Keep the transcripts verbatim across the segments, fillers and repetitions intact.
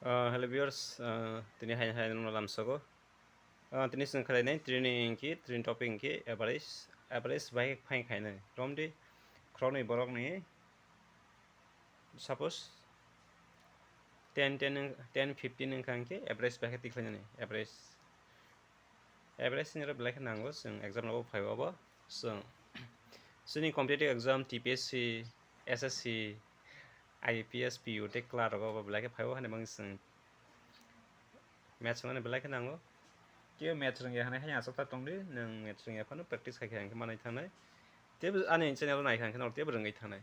Uh, hello viewers, uh, tini hai hai no lamsogo. Uh, tini sing khalai nai training ki training topic ki average, average bai phai khai nai. Romdi khoroknwi borok ni suppose ten, ten, ten, fifteen wngkha hwnkhe average bai khe tikhlai nani average. Average ni rok belai khe nango, chwng exam rok phai o bo chwng chini competitive exam T P S C, S S C, I P S, P U tei clerk rok bo belai khe phai o hani bangwi chwng maths mani belai khe nango. Kebo maths rwngya hwnwi haino achukta tongdi, nwng maths rwngya phano practice khai khai hwnkhe manwi thangnai. Tebo ani channel o naikha hwnkhe norok tebo rwngwi thangnai.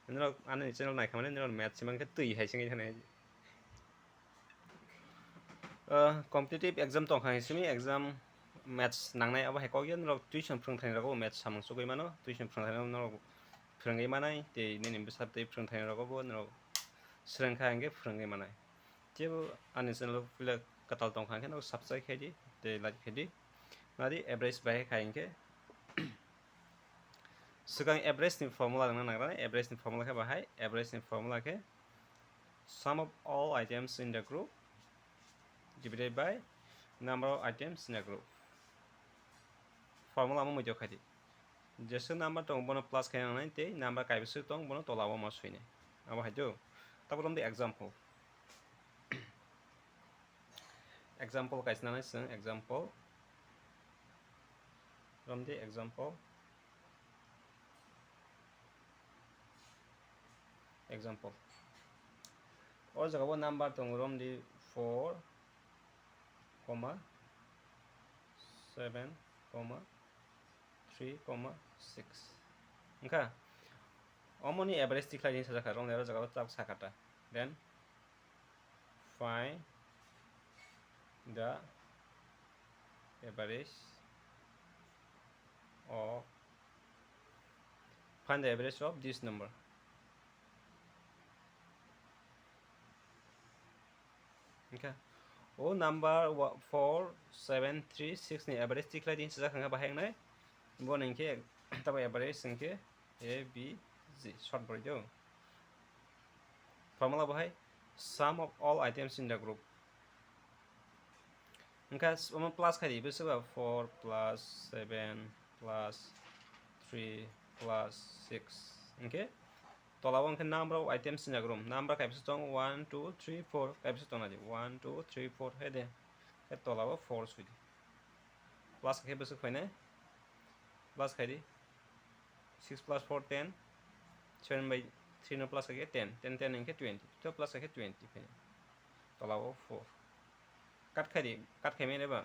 Norok ani channel naikha mani norok maths se mankhe twi hai se wngwi thangnai. Uh, competitive exam tongkha hai simi exam maths nangnai abo hai kokya norok tuition phwrwngthai rok bo maths samung chugwi mano, tuition phwrwngthai rok norok phwrwngwi manai tei nini bwsa tei phwrwngthai rok bo norok swrwngkha hwnkhe phwrwngwi manai. Tebo ani channel o puila kwtal tongkha hwnkhe norok subscribe khaidi tei like khaidi. Nadi average bai khai hwnkhe swkang average ni formula rwna nangrani, average ni formula khe bahai, average ni formula khe sum of all items in the group divided by number of items in the group. Formula mo muitok khaidi. Jesa number tong bono plus khe nangnai tei number kaibwswk tong bono tola o ma swinai. Abo hai do. Tabuk romdi example. Example kaisa nangnai chwng example. Romdi example. Example. O jaga o number tongo romdi four, comma, seven, comma, three, comma, six. Wngkha? Omoni average tikhlai ni sajak kha, romdi aro jaga o tak sakha ta. Then find the average of, find the average of this number. Okay. O number wa-, four, seven, three, six ni average tikhlai din sajak hwnkha bahai wngnai. Bo ni hwnkhe tabo average hwnkhe A B G short bwrwi do. Formula bahai sum of all items in the group. Hwnkha s-, omo plus khai di, bwswk ba four plus seven plus three plus six hwnkhe tola o hwnkhe number of items in the group. Number kaibwswk tong, one, two, three, four kaibwswk tong nai di. One, two, three, four hai de. Khe tola o four swi di. Plus khe bwswk phainai? Plus khai di. Six plus four, ten. Seven by three no plus khai khe ten. Ten, ten hwnkhe twenty. Twelve plus khai khe twenty phainai. Tola o four. Cut khai di, cut khai mene ba.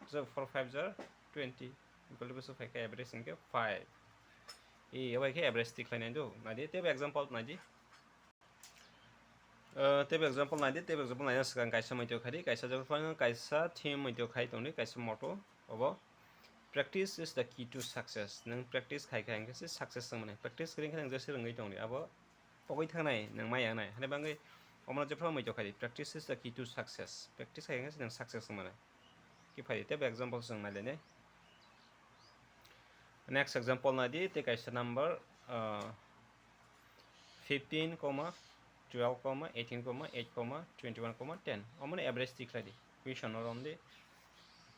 So four five jar twenty. Equal to bwswk phai khe average hwnkhe five. E, obo hai khe average tikhlai nai do. Nai di, teibo example nai di. Uh, teibo example nai di, teibo example naina swkang kaisa muitok khai di, kaisa jagao phano kaisa theme muitok khai tong di, kaisa motto. Obo practice is the key to success. Nwng practice khai khai hwnkhe se success wng mani. Practice kwrwi khe nwng jesa rwngwi tong di. Abo pogwi thangnai, nwng mai yangnai. Hani bangwi omono jephru muitok khai di, practice is the key to success. Practice khai hwnkhe se nwng success wng mani. Khe phai di, teibo example chwng nai lainai. Next example nai di, tei kaisa number, uh, fifteen, comma, twelve, comma, eighteen, comma, eight, comma, twenty-one, comma, ten. Omoni average tikhlai di. Question o rom di.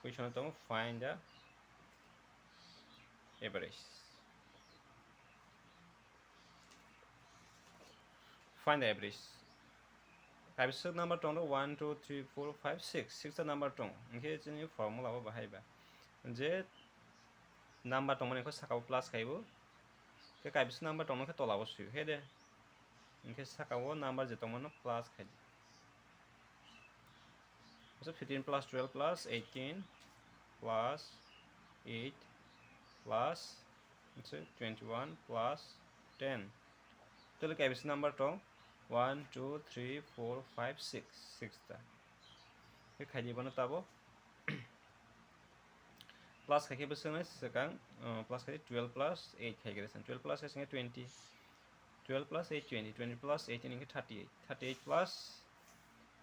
Question o tongo find the average. Find the average. Kaibwswk number tong rok one, two, three, four, five, six. Six ta number tong. Hwnkhe chini formula bo bahai ba. Je number tongmani khe saka o plus khai bo. Khe kaibwswk number tong khe tola o swi khe de. Hwnkhe saka o number je tongmano plus khai di. So fifteen plus twelve plus eighteen plus eight plus, so twenty-one plus ten. Tole kaibwswk number tong one, two, three, four, five, six, six ta. Khe khai di bono tabo. Plus khai khe bwswk nai swkang, uh, plus khai twelve plus eight khai khe twelve plus eight hwnkhe twenty. Twelve plus eight twenty, twenty plus eighteen hwnkhe thirty-eight, thirty-eight plus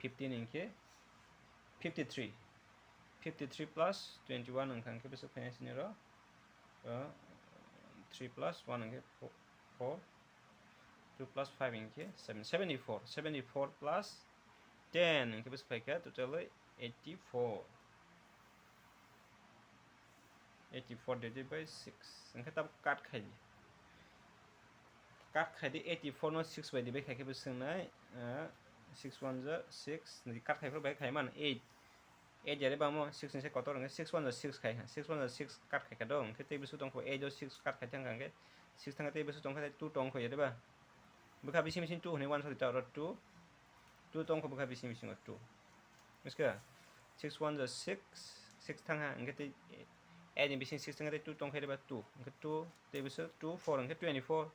fifteen hwnkhe fifty-three, fifty-three plus twenty-one wngkha hwnkhe bwswk phainai sini rw, uh, three plus one hwnkhe four, four, two plus five hwnkhe seven, seventy-four, seventy-four plus ten hwnkhe bwswk phaikha totally eighty-four. Eighty-four divided by six hwnkhe tabuk cut khaidi. Cut khaidi, eighty-four no six bai divide khaikhe bwswk wngnai, ah, six one ja six, cut khaiphuru bai khai man eight. Eight jare bamo six ni se kotor hwnkhe six one ja six khai ha. Six one ja six cut khaikha do, hwnkhe tei bwswk tongkho eight o six cut khai thangkha hwnkhe six thangkha tei bwswk tongkha tei two tongkho ya de ba. Bwkha bising bising two hwnwi uansukha oro two. Two tongkha bwkha bising bisingo two. Miskha six one ja six, six thangha hwnkhe tei eight ni bising six thangkha tei two tongkha de ba two. Hwnkhe two tei bwswk two four hwnkhe twenty-four.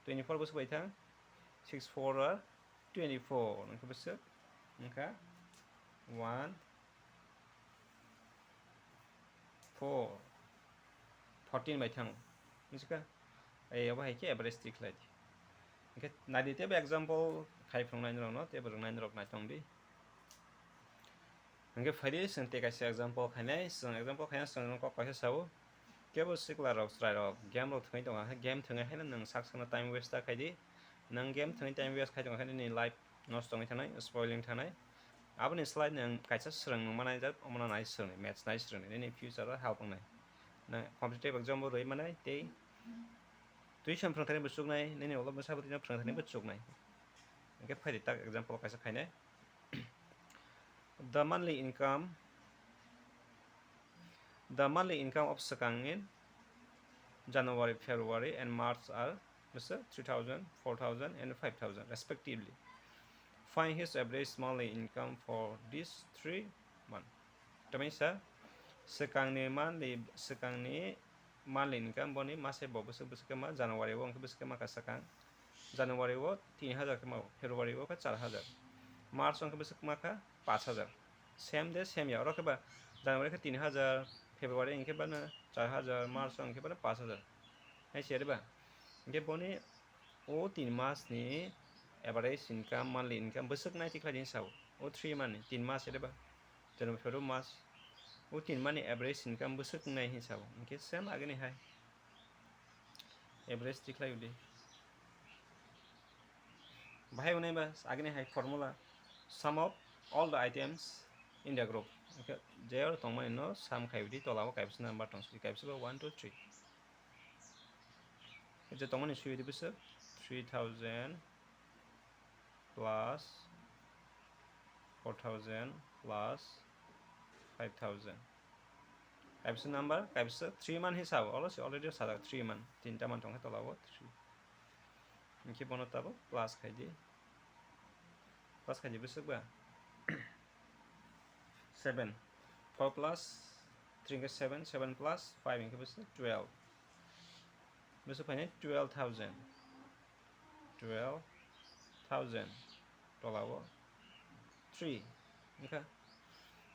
Twenty-four bwswk bai thang six four are twenty-four hwnkhe bwswk wngkha one four, fourteen bai thango. Miskha, ai abo hai khe average twi khlai di. Hwnkhe nai di tebo example khai phwrwng nai norok no, tebo rwng nai norok nai tong di. Hwnkhe phai di, chwng tei kaisa example khainai, chwng example khaina chwng kok kaisa sao. Kebo sikla rok, chwrai rok, game rok thwngwi tongo, game thwngwi haino nwng sak sakno time waste ta khai di. Nwng game thwngwi time waste khai tongo, haino nini life nosto wngwi thanai, spoiling thanai. Aboni slai nwng kaisa swrwng nwng manai jak, omono nai swrwngni, maths nai swrwngni, nini future o help wngnai. Nwng competitive exam bo rwi manai tei tuition phwrwngthani bo chuknai, nini ulo bwsa bwtwino phwrwngthani bo chuknai. Hwnkhe phai di tak example kaisa khainai. The monthly income, the monthly income of swkangni January, February and March are bwswk three thousand, four thousand and five thousand respectively. Find his average monthly income for these three months. Tamisa swkangni monthly, swkangni monthly income boni mase bo bwswk bwswk khe ma January o hwnkhe bwswk khe ma kha swkang. January o tin hajar khe mao, February o khe char hajar, March o khe bwswk ma kha paanch hajar. Same de same ya, oro khe ba January khe tin hajar, February hwnkhe bano char hajar, March o hwnkhe bano paanch hajar. Hai se ba? Hwnkhe boni o tin mas ni average income, monthly income bwswk nai tikhlai din sao. O three month ni tin mas ere ba? January, February, March. O tin month ni average income bwswk nai hin sao. Hwnkhe same agini hai. Average tikhlai udi. Bahai unai ba agini hai formula, sum of all the items in the group. Hwnkhe je oro tongmani no sum khai udi, tola o kaisa number tong sidi, kaisa ba one, two, three. Je tongmani sui udi bwswk three thousand plus four thousand plus five thousand. Kaisa number, kaisa three man hisab, oro se already sajak three man, tinta man tongkha tola o three. Hwnkhe bono tabuk plus khai di. Plus khai di bwswk ba? Seven. Four plus three hwnkhe seven, seven plus five hwnkhe bwswk twelve. Bwswk phainai twelve thousand. Twelve thousand. Tola o three. Wngkha.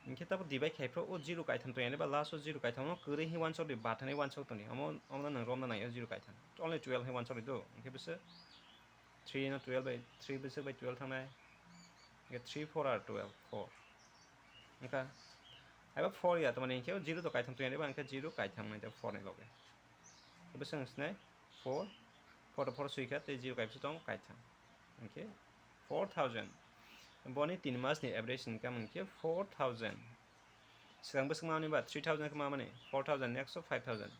Hwnkhe tabuk divide khai phro o zero kaitham tong yani ba last o zero kaitham no kwrwi hwnwi uansuk di, bathani uansuk tong di. Omo, omo no nwng romna nai o zero kaitham. Only twelve hwnwi uansuk di do. Hwnkhe bwswk three no twelve bai, three bwswk bai twelve thangnai. Hwnkhe three four are twelve, four. Wngkha. Abo four ya, tamani hwnkhe o zero to kaitham tong yani ba, hwnkhe zero kaitham nai four ni loge. Bwswk wng sinai four, four to four swi kha, tei zero kaisa tong kaitham. Hwnkhe four thousand. Boni tin mas ni average income hwnkhe four thousand. Swkang bwswk mamani ba three thousand khe mamani, four thousand, next o five thousand.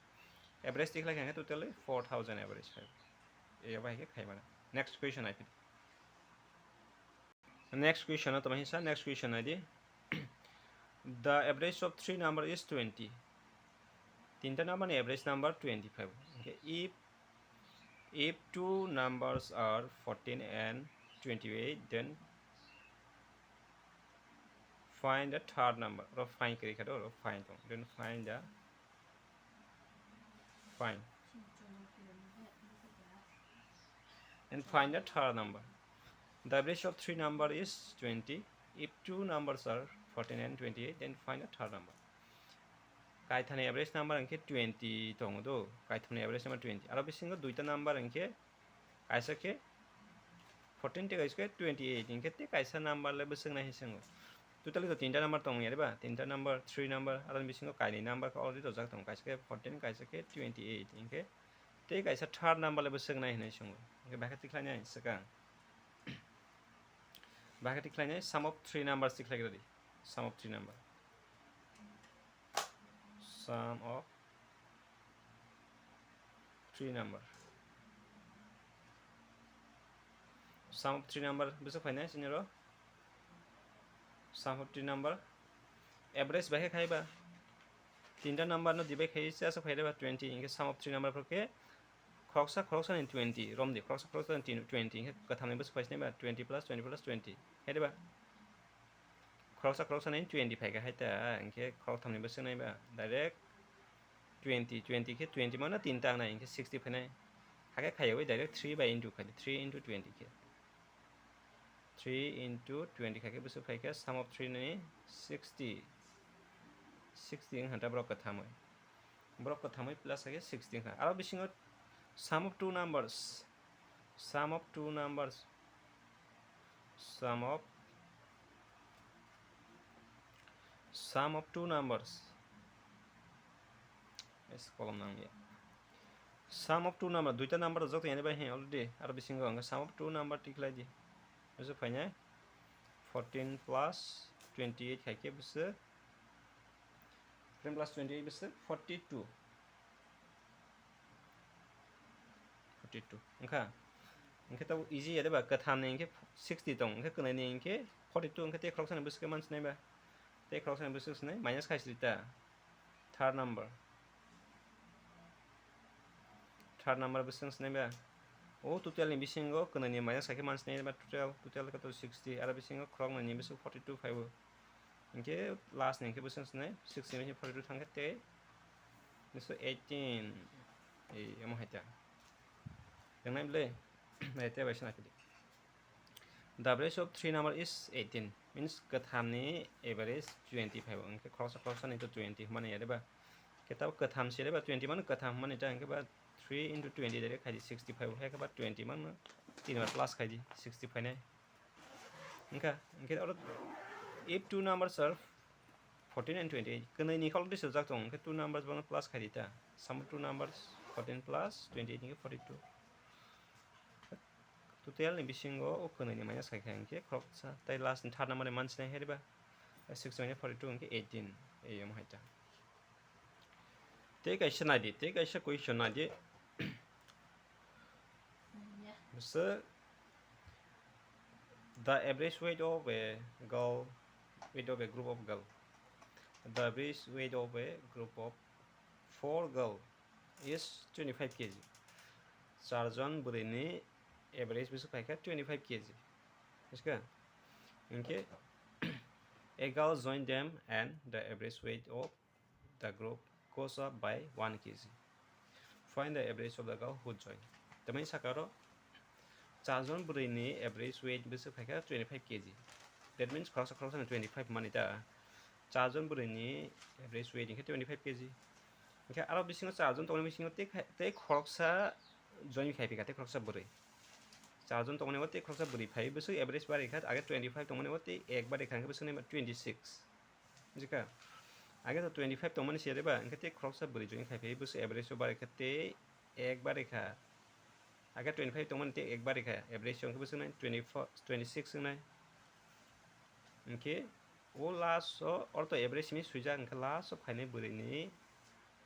Average tikhlai kha hwnkhe totally four thousand average phai. Ebo hai khe khai mano. Next question ai phi. Next question no tamo hinsa, next question ai di. The average of three number is twenty. Tinta number ni average number twenty-five. Okay, if, if two numbers are fourteen and twenty-eight, then find the third number. Oro find kri kha do, oro find tong. Then find the, find. And find the third number. The average of three number is twenty. If two numbers are fourteen and twenty-eight, then find the third number. Kaithani average number hwnkhe twenty tongo do, kaithani average number twenty. Aro bisingo duita number hwnkhe kaisa khe fourteen tei kaisa khe twenty-eight, hwnkhe tei kaisa number le bwswk nai hinwi swngo. Totally to tinta number tongmani ari ba, tinta number, three number, aro bisingo kainwi number khe already rojak tongo, kaisa khe fourteen, kaisa khe twenty-eight, hwnkhe tei kaisa third number le bwswk nai hinwi swngo. Hwnkhe bahai khe tikhlai nai swkang. Bahai khe tikhlainai sum of three numbers tikhlaigra di. Sum of three number. Sum of three number. Sum of three number bwswk phainai chini ro. Sum of three number. Average bahai khai ba. Tinta number no divide khai se aswk phaire ba twenty. Hinkhe sum of three number phor khe khoroksa khoroksa ni twenty. Romdi khoroksa khoroksa ni twenty. Hinkhe kwtham ni bwswk phaisnai ba twenty plus twenty plus twenty. Hai de ba? Khoroksa khoroksa ni twenty phaikha hai ta. Hinkhe khoroktham ni bwswk nai ba direct twenty, twenty khe twenty mano tinta nai, hinkhe sixty phainai. Hakhe khaiwi direct three by into khai di, three into twenty khe. Three into twenty khai khe bwswk phaikha sum of three ni sixty. Sixty wngkha ta borok kwthamwi. Borok kwthamwi plus khai khe sixty wngkha. Aro bisingo sum of two numbers. Sum of two numbers. Sum of, sum of two numbers. Yes, kolom nangya. Sum of two number, duita number rok joto yani bai hai already. Aro bisingo ang sum of two number tikhlai di. Bwswk phainai fourteen plus twenty eight khai khe bwswk fourteen plus twenty eight bwswk forty two. Forty two wngkha. Hinkhe tabuk easy ya de ba, kwtham ni hinkhe sixty tong, hinkhe kwnwi ni hinkhe forty two, hinkhe tei khoroksa ni bwswk khe mansinai ba, tei khoroksa ni bwswk sinai minus khai sidi ta. Third number. Third number bwswk sinai ba. O total ni bisingo kwnwi ni minus khai khe mansinai ba total, total khe to sixty, aro bisingo khoroknwi ni bwswk forty two phaibo. Hinkhe last ni hinkhe bwswk sinai sixty ni forty two thangkhe tei bwswk eighteen. Ei omo hai ta. Wngnai bwle? Nai tei bai swnai phidi. The average of three number is eighteen, means kwtham ni average twenty phaibo, hinkhe khoroksa khoroksa ni to twenty hwnmani ya de ba? Khe tabuk kwtham se de ba twenty mano kwtham hwnmani ta, hinkhe ba three into twenty direct khai di, sixty phaibo, hai khe ba twenty mano tin bar plus khai di, sixty phainai. Hinkhe, hinkhe oro if two numbers are fourteen and twenty eight, kwnwi ni kholok disajak tongo, hinkhe two numbers bono plus khai di ta, sum of two numbers fourteen plus twenty eight hinkhe forty two. Total ni bisingo o kwnwi ni minus khai kha hinkhe khoroksa, tei last ni third number ni mansinai hai riba, six minus forty two hinkhe eighteen, ei omo hai ta. Tei kaisa nai di, tei kaisa question nai di. Bwswk, the average weight of a girl, weight of a group of girl. The average weight of a group of four girl is twenty five K G. Charjon bwrwini average bwswk phaikha twenty five K G. Bujiska? Hinkhe, a girl join them and the average weight of the group goes up by one K G. Find the average of the girl who join. Tamani saka oro charjon bwrwini average weight bwswk phaikha twenty five K G. That means khoroksa khoroksani twenty five mani ta. Charjon bwrwini average weight hinkhe twenty five K G. Hinkhe aro bisingo charjon tongmani bisingo tei khai-, tei khoroksa join khai phikha, tei khoroksa bwrwi. Charjon tongmani o tei khoroksa bwrwi phai, bwswk average barikha, age twenty five tongmani o tei ek barikha, hinkhe bwswk nai twenty six. Bujiska? Age to twenty five tongmani se riba, hinkhe tei khoroksa bwrwi join khai phai, bwswk average o barikha tei ek barikha. Age twenty five tongmani tei ek barikha, average o hinkhe bwswk nai twenty four, twenty six wngnai. Hinkhe o last o, oro to average hinwi swijak, hinkhe last o phainai bwrwini,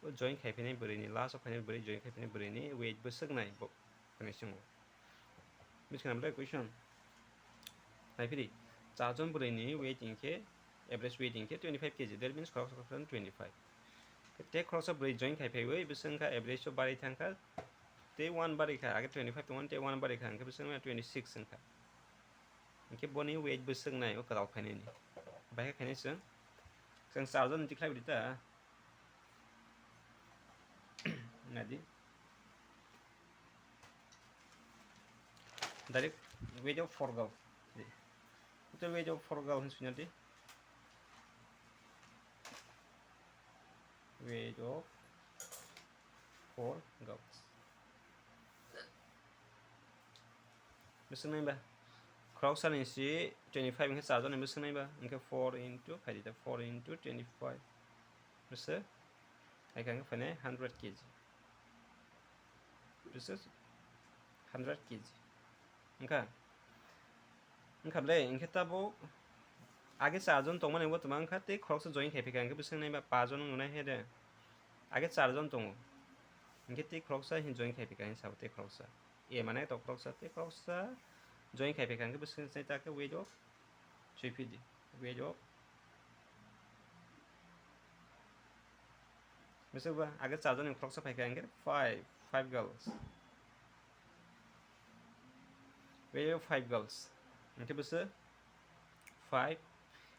o join khai phainai bwrwini, last o phainai bwrwi join khai phainai bwrwini weight bwswk nai bo, hwnwi swngo. Bujikhana bwle question? Naiphiri, charjon bwrwini weight hinkhe, average weight hinkhe twenty five K G, that means khoroksa khoroksa twenty five. Tei khoroksa bwrwi join khai phaiwi bwswk wngkha average o barwi thangkha, tei one barikha, age twenty five tongmani tei one barikha, hinkhe bwswk wngkha twenty six wngkha. Hinkhe boni weight bwswk nai o kwtal phainani. Bahai khe khainai chwng. Chwng charjon ni tikhlai bwdwi ta. Nadi. Direct weight of four girl. Total weight of four girl hin sunya di. Weight of four girls. Bwswk nai ba? Khoroksa ni si twenty five hinkhe charjon ni bwswk nai ba? Hinkhe four into, phai di ta, four into twenty five. Bwswk? Hai khe hinkhe phainai hundred K G. Bwswk? Hundred K G. Hinkhe Wngkha ble, hinkhe tabuk age charjon tongmani bo twma wngkha, tei khoroksa join khai phikha, hinkhe bwswk nai ba pajon wng nai he de. Age charjon tongo, hinkhe tei khoroksa hin join khai phikha hin sabo, tei khoroksa. A mane to khoroksa, tei khoroksa join khai phikha, hinkhe bwswk nai ta khe wait o. Sui phidi, wait o. Bwswk ba, age charjon ni khoroksa phaikha, hinkhe five, five girls. Wait o, five girls. Hinkhe bwswk five.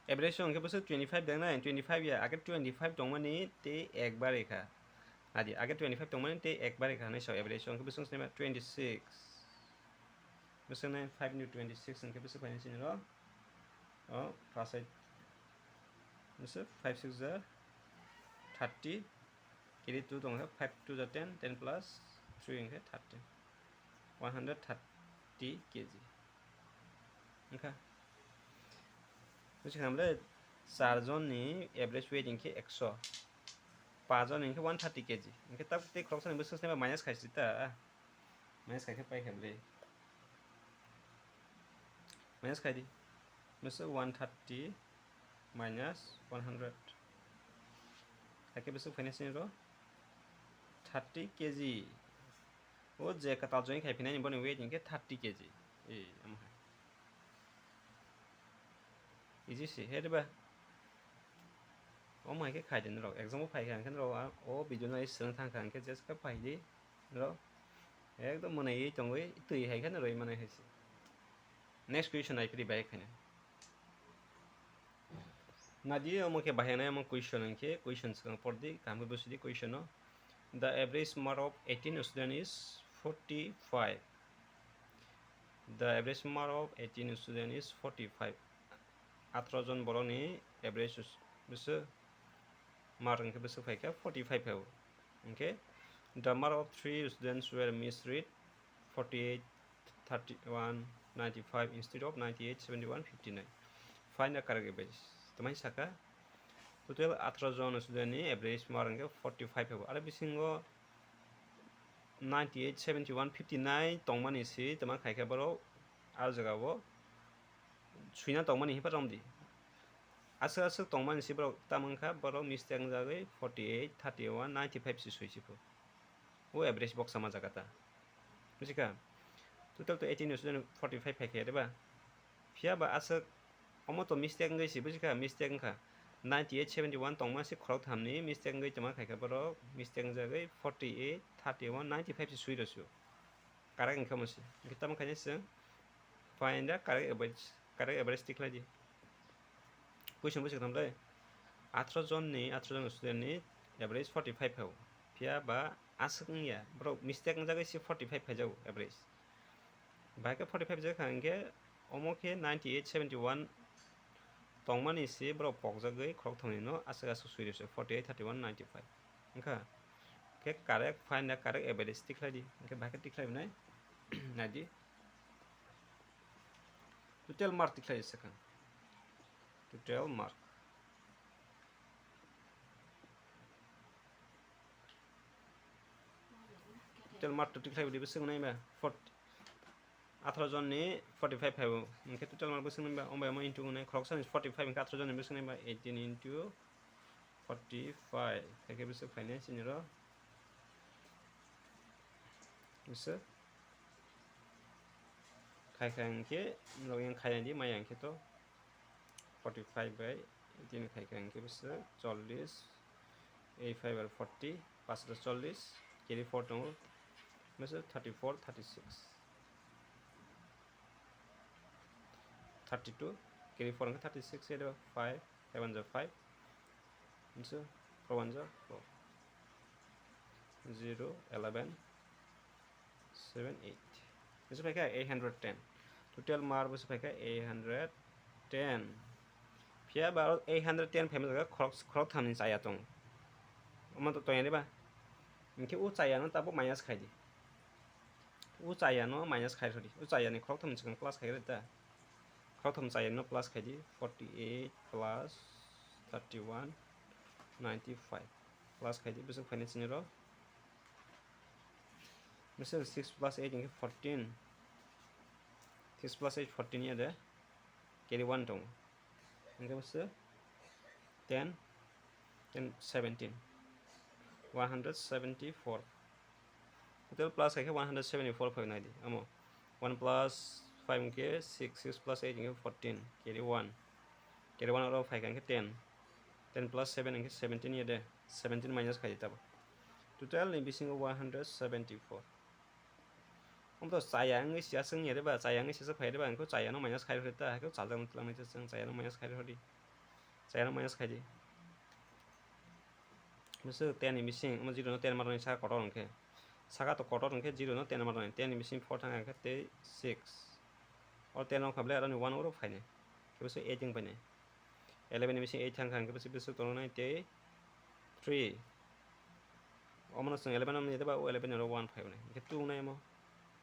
Average o hinkhe bwswk twenty five deng nai, twenty five ya, age twenty five tongmani tei ekbar ekha. Adi, age twenty five tongmani tei ekbar ekha hinwi sao, average o hinkhe bwswk swnai ma twenty six. Bwswk nai five into twenty six hinkhe bwswk phainai sini rw. O, first side. Bwswk five six ja thirty. Kiri two tong khe five two ja ten, ten plus three hinkhe thirty. One hundred thirty K G. Wngkha. Bwswk hamle charjon ni average weight hinkhe ekso. Pajon hinkhe one thirty K G. Hinkhe tabuk tei khoroksa ni bwswk swnai ba minus khai si ta. Minus khai khe pai khe bwlwi. Minus khai di. Masa one thirty minus one hundred. Hai khe bwswk phainai sini rw thirty K G. O je kwtal join khai phinai ni boni weight hinkhe thirty K G. Ei, omo hai. Easy se, he diba? Omo hai khe khai di norok. Exam o phai kha hinkhe norok, o video no swrwng thang kha hinkhe just khe phai di norok. Ekdom mwnaiwi tongwi twi hai khe norwi manai hai se. Next question nai phiri bai khaina. Nadi omo khe bahai nai omo question hinkhe question swkang por di, kaham khe busi di question no. The average mark of eighteen student is forty-five. The average mark of eighteen student is forty-five. Atro jon borok ni average bwswk mark hinkhe bwswk phaikha forty-five phaibo. Hinkhe the mark of three students were misread, forty-eight, thirty-one, ninety-five instead of ninety-eight, seventy-one, fifty-nine. Find the correct average. Tamai saka total atro jon student ni average mark hinkhe forty-five phaibo. Aro bisingo ninety-eight, seventy-one, fifty-nine tongmani si tama khaikhe borok a jagao suina tongmani hipa romdi. Aswk aswk tongmani si borok tamo wngkha, borok mistake wngjagwi forty-eight, thirty-one, ninety-five si sui sipho. O average boksa ma jaga ta. Busikha? Total to eighteen student forty-five phaikhe, diba? Phiya ba aswk omo to mistake wngwi si, busikha? Mistake wngkha. Ninety-eight, seventy-one tongma si khorok thamni mistake wngwi tongma khaikha borok, mistake wngjagwi forty-eight, thirty-one, ninety-five si sui rw sio. Correct wngkha omo si. Hinkhe tamo khaina chwng find the correct average, correct average tikhlai di. Question busi kwtham dai. Atro jon ni, atro jon student ni average forty-five phaibo. Phiya ba aswk wngya, borok mistake wngjagwi si forty-five phaijago average. Bahai khe forty-five jak kha hinkhe omo khe ninety-eight, seventy-one tongmani si borok pokjagwi khorok thomni no aswk aswk sui rw se forty-eight, thirty-one, ninety-five. Wngkha khe correct, find the correct average tikhlai di. Hinkhe bahai khe tikhlai nai, nai di. Total mark tikhlai se kha. Total mark. Total mark to tikhlai bwdwi bwswk nai ba? Forty, atro jon ni forty-five phaibo. Hinkhe total mark bwswk nai ba? Omo bai omo into nai, khoroksa ni forty-five hinkhe atro jon ni bwswk nai ba? Eighteen into forty-five. Hai khe bwswk phainai sini rw. Bwswk. Khai khai hinkhe norok yang khai nai di, maya hinkhe to forty-five bai eighteen khai khai hinkhe bwswk chollish, eight five are forty, paanch hajar chollish, carry four tongo, bwswk thirty-four, thirty-six, thirty-two, carry four hinkhe thirty-six, eight five, five one za five, bwswk four one za four, zero, eleven, seven, eight. Bwswk phaikha eight hundred ten. Total mark bwswk phaikha eight hundred ten. Phiya ba aro eight hundred ten phaima jaga khorok, khorok thamni chaya tong. Omo to toya diba? Hinkhe o chaya no tabuk minus khai di. O chaya no minus khai rw di. O chaya ni khorok thamni chikon plus khai rw ta. Khorok tham chaya no plus khai di. Forty-eight plus thirty-one, ninety-five. Plus khai di. Bwswk phainai sini rw. Bwswk six plus eight hinkhe fourteen. Six plus eight, fourteen ya de. Carry one tongo. Hingke bwswk ten, ten, seventeen. One hundred seventy-four. Total plus khaikhe one hundred seventy-four phai naidi. Amo one plus five hingke six, six plus eight hingke fourteen. Carry one. Carry one oro phaikha hingke ten. Ten plus seven hingke seventeen yade. Seventeen minus khaidi tabo. Total ni bisingo one hundred seventy-four. Omo to chaya wngwi siya swng ya reba, chaya wngwi siya phai reba, hingke chaya no minus khai rw ta, hingke chajak no twlang nai swng, chaya no minus khai rw di. Chaya no minus khai di. Bwswk ten ni bising, omo zero no ten ma rwni saka kotor hingke. Saka to kotor hingke zero no ten ma rwni, ten ni bising four thang kha hingke tei six. O ten rok kha ble aroni one oro phainai. Khe bwswk eight wng painai. Eleven ni bising eight thang kha hingke bwswk bwswk tongo nai tei three. Omo no chwng eleven no nai ba, o eleven oro one phai wnai. Hingke two wngnai omo.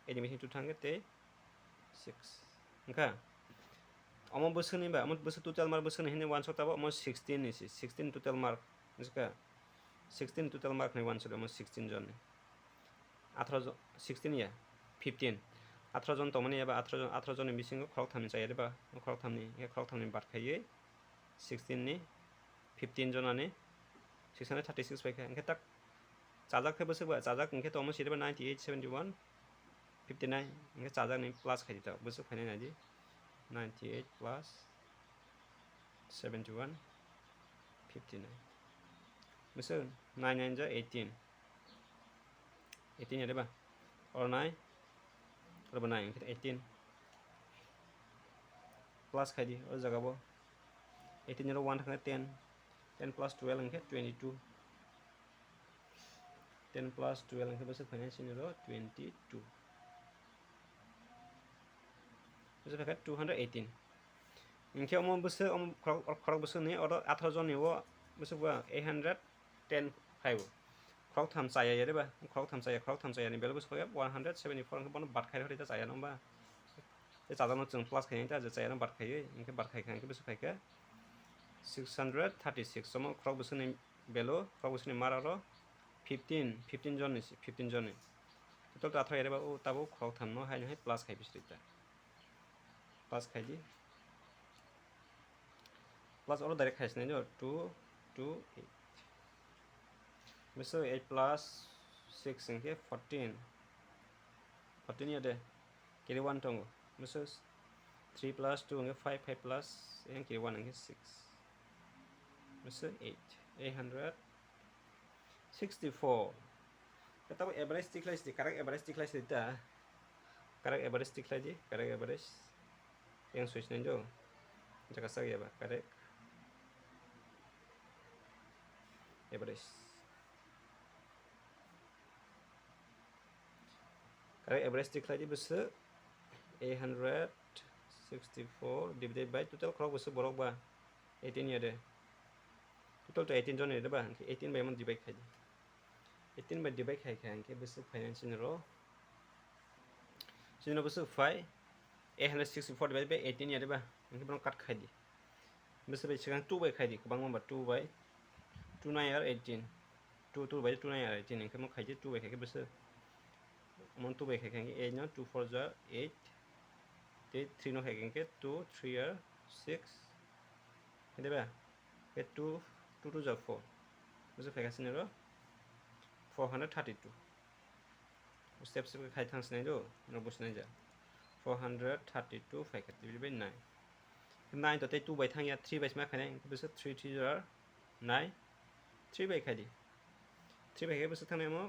Eight ni bising two thang khe tei six. Hingkha omo bwswkni ba, omo bwswk total mark bwswkni hinwi wansuk tabuk, omo sixteen ni si, sixteen total mark. Hingkha sixteen total mark ni wansuk omo sixteen jon ni. Atharo jon, sixteen ya, fifteen. Atharo jon tongmani ya ba, atharo jon, atharo jon ni bisingo khoroktham ni chaya de ba, khoroktham ni, khoroktham ni bat khaiwi sixteen ni fifteen jonani six hundred thirty-six bai kha. Hingkhe tak chajak khe bwswk ba, chajak hingkhe tongma siri ba ninety-eight, seventy-one, fifty-nine. Hingkhe chajak ni plus khai di ta, bwswk phainai nai di. Ninety-eight plus seventy-one, fifty-nine. Bwswk nine nine ja eighteen. Eighteen ya de ba? Oro nine, oro bo nine, hingkhe eighteen. Plus khai di, o jaga bo. Eighteen oro one thangkhe ten. Ten plus twelve hingkhe twenty-two. Ten plus twelve hingkhe bwswk phainai sini oro twenty-two. Bwswk phaikha two hundred eighteen. Hingkhe omo bwswk, omo khorok, khorok bwswk ni oro atharo jon ni o bwswk ba eight hundred ten phaibo. Khorok tham chaya ya de ba? Khorok tham chaya, khorok tham chaya ni belo bwswk phai one hundred seventy-four, hingkhe bono bat khai rw ta chaya no ba? Tei chajak no chwng plus khai ta, je chaya no bat khaiwi, hingkhe bat khai kha, hingkhe bwswk phaikha six hundred thirty-six. Omo khorok bwswk ni belo, khorok bwswk ni mar oro fifteen, fifteen jon ni si, fifteen jon ni. Total to atharo ya de ba, o tabuk khorok tham no hai no hai plus khai bisri ta. Plus khai di. Plus oro direct khai sinai jo, two, two, eight. Bwswk eight plus six hingkhe fourteen. Fourteen ya de. Carry one tongo. Bwswk three plus two hingkhe five, five plus eight hingkhe one hingkhe six. Bwswk eight. Eight hundred sixty-four. Khe tabuk average tikhlai sidi, correct average tikhlai sidi ta. Correct average tikhlai di, correct average. Yang switch nai do. Jaga sak ya ba, correct average. Correct average tikhlai di bwswk eight hundred sixty-four divided by total khorok bwswk borok ba eighteen ya de. Total to eighteen jon ya de ba, hingkhe eighteen bai omo divide khai di. Eighteen bai divide khai kha hingkhe bwswk phainai sini oro. Sini oro bwswk phai eight hundred sixty-four divided by eighteen ya de ba, hingkhe bono cut khai di. Bwswk bai swkang two bai khai di, kwbangma ba two bai two nine are eighteen. Two, two bai two nine are eighteen, hingkhe mo khai di two bai khai khe bwswk. Mo two bai khai khe hingkhe eight no two four ja eight. Tei three no khai khe hingkhe two three are six. Hingkhe ba? Khe two, two two ja four. Bwswk phaikha sini oro four hundred thirty-two. Step step khe khai thang sinai do, no bo sinai ja. Four hundred thirty-two phaikha divided by nine. Nine to tei two bai thang ya, three bai sima khainai, bwswk three three are nine, three bai khai di. Three bai khai bwswk thangnai mo,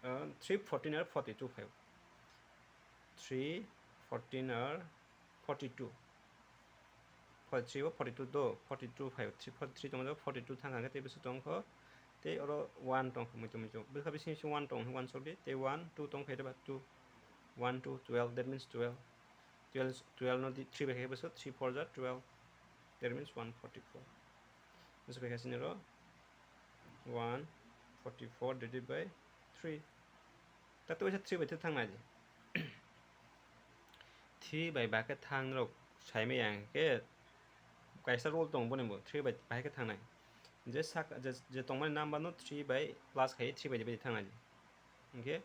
uh, three fourteen are forty-two phai. Three fourteen are forty-two. Forty-three o forty-two do, forty-two phai, three, forty-three tongma forty-two thang kha, tei bwswk tong kho, tei oro one tong kho, muitu muitu. Bwkha bising bising one tong, one sorry, tei one, two tong phai ba two. One, two, twelve, that means twelve. Twelve, twelve no di three bai khai bwswk, three four ja twelve, that means one forty-four. Bwswk phaikha sini oro one forty-four divided by three. Tato waisa three bai thang nai di. Three bai ba khe thang rok sai maya hingkhe kaisa rule tong boni bo three bai ba khe thang nai. Je sak, je, je tongmani number no three bai plus khai three bai divide thang nai di. Hingkhe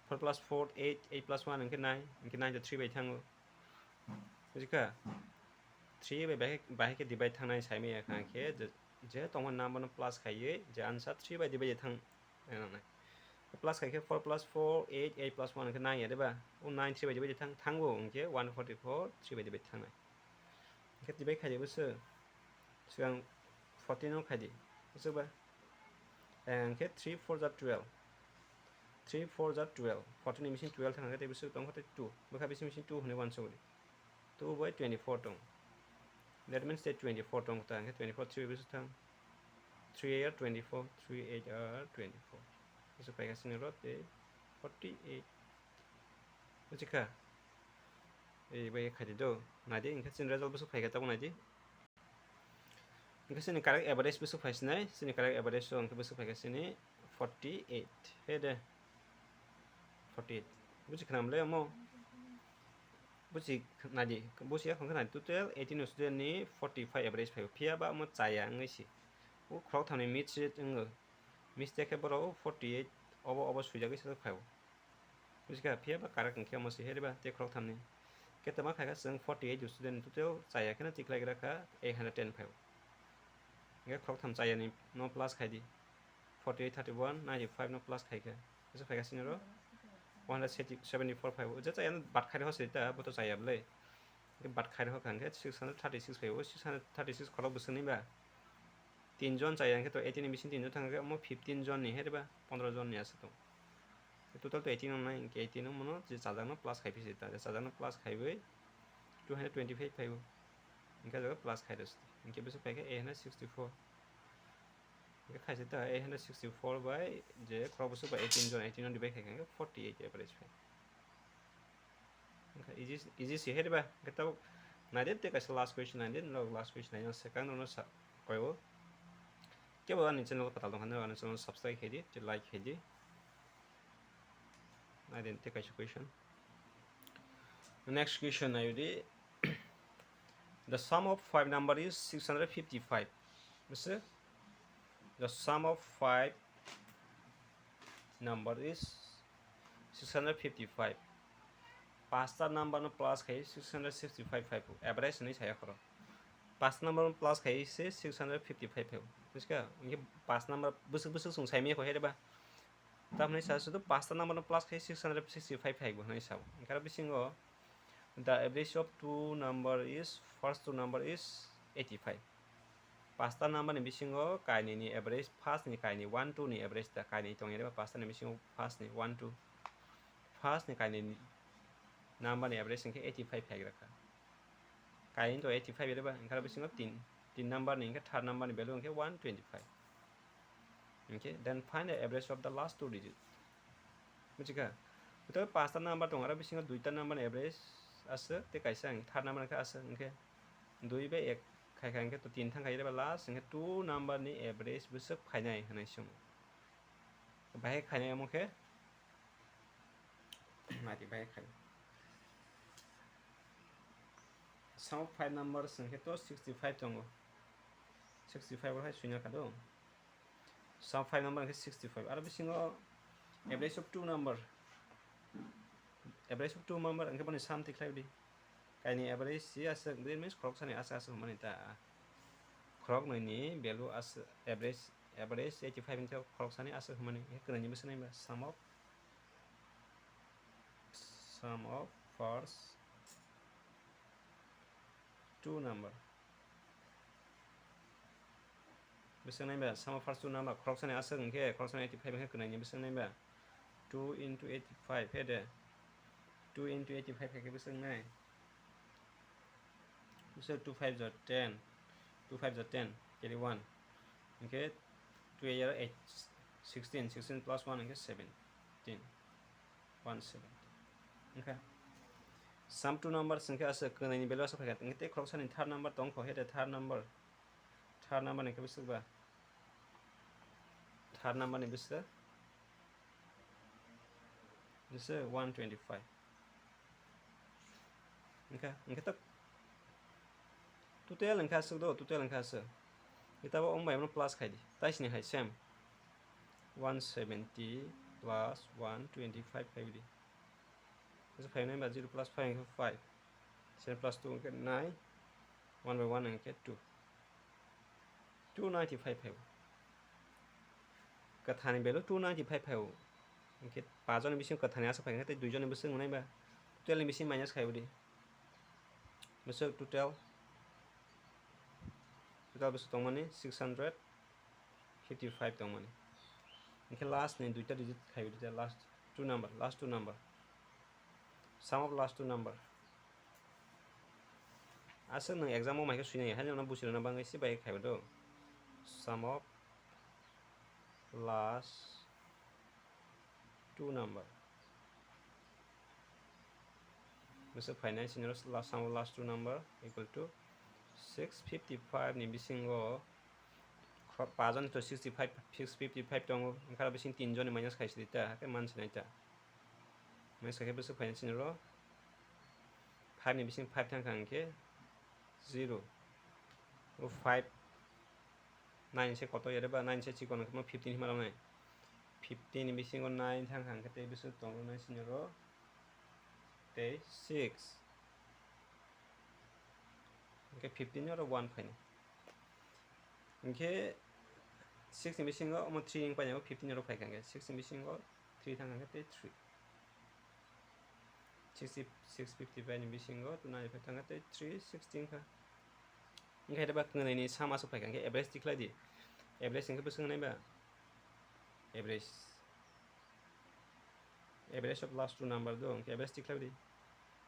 four plus four, eight, eight plus one hingkhe nine, hingkhe nine to three bai thango. Bujikha? three bai bahai, bahai khe divide thangnai saimaya kha khe, je, je tongma number no plus khaiwi je answer three bai divide thang, eh, nangnai. Plus khai khe four plus four, eight, eight plus one khe nine ya de ba? O nine three bai divide thang, thango hwnkhe one forty-four three bai divide thangnai. Hwnkhe divide khai de bwswk, swkang fourteen no khai di, bwswk ba? Eh, hwnkhe three four ja twelve, three four ja twelve, fourteen ni bising twelve thang khe tei bwswk tong khe tei two, bwkha bising bising two hwnwi uansukgo di. Two by twenty-four tong. That means tei twenty-four tong ta, hwnkhe twenty-four three bai bwswk thang. Three eight are twenty-four, three eight are twenty-four. Bwswk phaikha chini oro tei forty-eight. Buchikha? Ei bai khaidi do. Naidi, hwnkhe chini result bwswk phaikha tabuk naidi. Hwnkhe chini correct average bwswk phaisinai, chini correct average o hwnkhe bwswk phaikha chini forty-eight. He de. Forty-eight. Buchi khwnam le omo. Buchi naidi, buchi ya hwnkhe naidi total eighteen student ni forty-five average phaibo. Phiya ba omo chaya wngwi si. O khorok thamni mistake wngwi. Mistake khe borok forty-eight obo, obo swijagwi se phaibo. Buchikha, phiya ba correct wngkhe omo se heriba tei khorok thamni. Khe tama khaikha chwng forty-eight student total chaya kheno tikhlai gra kha eight hundred ten phaibo. Hwnkhe khorok tham chaya ni no plus khai di. Forty-eight, thirty-one, ninety-five no plus khai khe. Bwswk phaikha chini oro? One hundred seventy-four phaibo. Je chaya no bat khai rw se ta, bo to chaya bwle. Hwnkhe bat khai rw kha hwnkhe six hundred thirty-six phaibo. Six hundred thirty-six khorok bwswk ni ba? Tin jon chaya hwnkhe to eighteen ni bising tin jon thang khe omo fifteen jon ni heriba pondro jon ni aswk tong. Total to eighteen wngnai, hwnkhe eighteen wngmano je chajakno plus khai phisi ta, je chajakno plus khaiwi two hundred twenty-five phaibo. Hwnkhe o jaga plus khai rw se, hwnkhe bwswk phaikha eight hundred sixty-four. Hwnkhe khaisa ta eight hundred sixty-four bai je khorok bwswk bai eighteen jon, eighteen jon divide khai kha hwnkhe forty-eight average phai. Hwnkhe easy, easy se heriba, hwnkhe tabuk naidi tei kaisa last question naidi, norok last question naina swkang norokno sa-, koibo. Kebo ani channel patal tongkha, norok ani channel subscribe khaidi, tei like khaidi. Naidi tei kaisa question. Next question naidi. The sum of five number is six hundred fifty-five. Bwswk? The sum of five number is six hundred fifty-five. Pasta number no plus khai six hundred sixty-five phaibo. Average hwnwi saya khoro. Pasta number no plus khai se six hundred fifty-five phaibo. Buchikha? Hwnkhe pasta number bwswk bwswk chwng saimaya kho heriba. Tamni sa sudu pasta number no plus khai six hundred sixty-five phaibo hwnwi sao. Hwnkhe aro bisingo the average of two number is, first two number is eighty-five. Pasta number ni bisingo kainwi ni average, first ni kainwi one two ni average da kainwi tongya de ba pasta ni bisingo first ni one two. First ni kainwi ni number ni average hwnkhe eighty-five phaigra kha. Kainwi to eighty-five ya de ba, hwnkhe aro bisingo tin, tin number ni hwnkhe third number ni value hwnkhe one twenty-five. Hwnkhe then find the average of the last two digit. Buchikha? Hwnkhe pasta number tongo, aro bisingo duita number ni average aswk, tei kaisa ang third number khe aswk, hwnkhe dui bai ek khai kha, hwnkhe to tin thang kha, eba last hwnkhe two number ni average bwswk phainai hwnwi swngo. Bahai khainai omo khe naidi bahai khai. Samo five number hwnkhe to sixty-five tongo. Sixty-five o hai swina kha do. Sum five number hwnkhe sixty-five. Aro bisingo average of two number. Average of two number hwnkhe boni sum tikhlai di. Kaini average si aswk, that means khoroksani aswk aswk hwnmani ta. Khoroknwi ni value aswk, average, average eighty-five hwnkhe khoroksani aswk hwnmani. Hwnkhe kwnwi ni bwswk nai ba sum of, sum of first two number. Bwswk nai ba, sum of first two number, khoroksani aswk hwnkhe, khoroksani eighty-five hwnkhe kwnwi ni bwswk nai ba. Two into eighty-five he de. Two into eighty-five khe bwswk nai. Bwswk two five ja ten, two five ja ten, carry one. Hwnkhe two eight ja eight, sixteen, sixteen plus one hwnkhe seventeen. One seven. Wngkha. Sum two numbers wngkhe aswk, kwnwi ni value aswk phaikha. Wngkhe tei khoroksani third number tongkho, he de third number. Third number ni khe bwswk ba? Third number ni bwswk? Bwswk one twenty-five. Wngkha, wngkhe tok. Total wngkha aswk do, total wngkha aswk. Wngkhe tabuk wng bai bono plus khai di. Taisini hai same. One seventy plus one twenty-five khai di. Kaisa five nine ba zero plus five wngkha five. Seven plus two wngkha nine. One by one hwnkhe two. Two ninety five phaibo. Kwthani value two ninety five phaibo. Hwnkhe pajoni bisingo kwthani aswk phai khe tei duijoni bwswk wngnai ba. Twelve ni bisingo minus khaibo di. Bwswk total. Total bwswk tongmani six hundred fifty five tongmani. Hwnkhe last ni duita digit khaibo di, last two number, last two number. Sum of last two number. Aswk nwng exam o mai khe swinai, haino no buchirokno bagwi se bai khaibo do. Sum of last two number. Bwswk phainai senior last, sum of last two number equal to six fifty five ni bisingo khro-, pajoni to sixty five, six fifty five tongo, wngkha bising tin joni minus khaisi di ta, hakhe mansinai ta. Minus khaikhe bwswk phainai senior five ni bising five thangkha hwnkhe zero. O five, nine se kotor ya de ba, nine se chikon hwnkhe fifteen hima rwnai. Fifteen ni bisingo nine thangkha hwnkhe tei bwswk tongo nai senior tei six. Hwnkhe fifteen oro one phainai. Hwnkhe six ni bisingo omo three wng painai, fifteen oro phaikha hwnkhe six ni bisingo three thangkha hwnkhe tei three. Sixty, six fifty five ni bisingo two ninety five thangkha tei three sixty wngkha. Wngkha de ba kwnwi ni sum aswk phaikha hwnkhe average tikhlai di. Average hwnkhe bwswk wngnai ba? Average. Average of last two number do, hwnkhe average tikhlai di.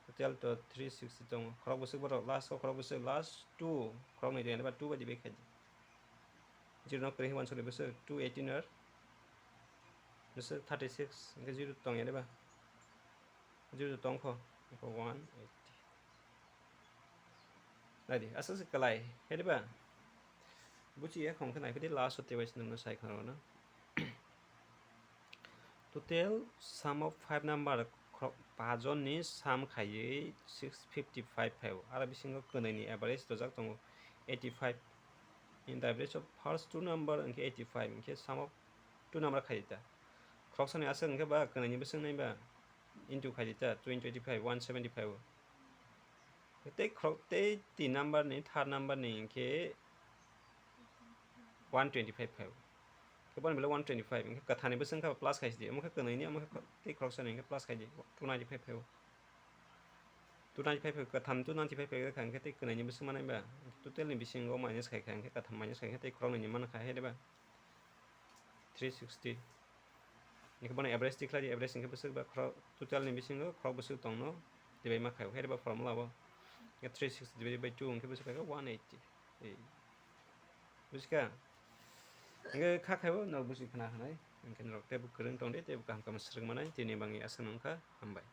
Total to three sixty tongo. Khorok bwswk borok last o khorok bwswk last two khorok nwi rwya ba two bai divide khai di. Zero no kwrwi khe uansukli bwswk two eighteen or bwswk thirty six hwnkhe zero tongya de ba? Zero tongkho, eko one eighty. Naidi, aswk se kwlai, khe diba? Buchi ya khong khe naiphidi last o tei bai se nangno sai khna rwna. Total sum of five number khorok pajoni sum khaiwi six fifty five phaibo. Aro bisingo kwnwi ni average dojak tongo eighty five. In the average of first two number hwnkhe eighty five, hwnkhe sum of two number khai ta. Khoroksa ni aswk hwnkhe ba kwnwi ni bwswk nai ba into khai ta, two into eighty five, one seventy five o. Tei khorok, tei tin number ni, third number ni hwnkhe one twenty five phai o. Khe boni belai one twenty five, hwnkhe kwthani bwswk wngkha plus khai di, omo khe kwnwi ni, omo khe tei khoroksa ni hwnkhe plus khai di, two ninety five phai o. Two ninety five phai o, kwtham two ninety five phai o, hwnkhe tei kwnwi ni bwswk manai ba, total ni bisingo minus khai kha, hwnkhe kwtham minus khai khe tei khoroknwi ni man kha, hai de ba? Three sixty. Hwnkhe bono average tikhlai di, average hwnkhe bwswk ba khorok, total ni bisingo khorok bwswk tongno dibai ma khai o, hai ba formula bo. Hwnkhe three sixty divided by two hwnkhe bwswk khai kha one eighty. Ei. Buji kha? Hwnkhe kha khai o norok buji khna hwnwi. Hwnkhe norok teibo kwrwng tong di, teibo kaham kaham swrwng manai, tini bangwi aswk nung kha, hambai.